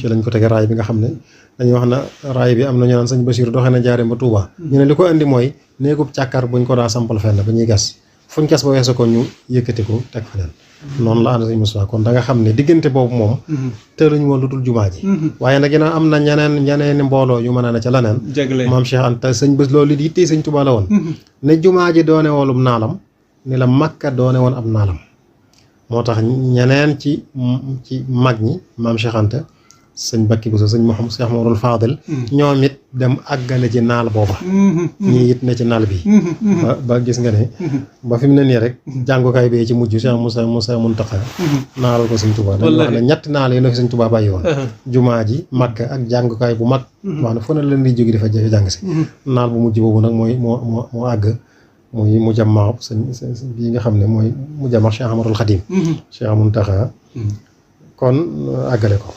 ci lañ ko tege raay bi nga xam ne dañuy wax na raay bi am na ñu naan sëñ Bachir doxee na jaaree ba Touba. ñu ne li ko indi mooy néegub càkkar buñ ko daa sampal fenn ba ñuy gas fuñ gas ba weesu ko ñu yëkkati ko teg feneen. noonu la ànd sëñ Moustapha kon da nga xam ne diggante boobu moom. tëruñ woon lu dul jumaa ji. waaye nag ginnaaw am na ñeneen mbooloo yu mën a ne ca leneen. maam Cheikh Anta sëñ bés loolu it yittee sëñ Touba la woon. ne jumaa ji doone woolum naalam ni la Makka doone woon ab naalam. moo tax ñeneen ci mag ñi maam Cheikh Anta sëñ Bakki Bousso sëñ Mouhamed Cheikh Mouhamadou Fadel ñoom it dem àggale ci naal booba ñii it ne ci naal bi ba gis nga ne ba fi mu ne nii rek jàngukaay bee ci mujj Cheikh Moussa Mountakha naalal ko sëñ Touba dañu wax ne ñetti naal yi la fi sëñ Touba bàyyi woon jumaa ji Makka ak jàngukaay bu mag wax ne fu ne leen di jóge di fa jàng si naal bu mujj boobu nag mooy moo àgg muy mu jàmmaa sëñ bii nga xam ne mooy mu jàmmaa Cheikh Ahmadul Khadim Cheikh Mountakha kon àggale ko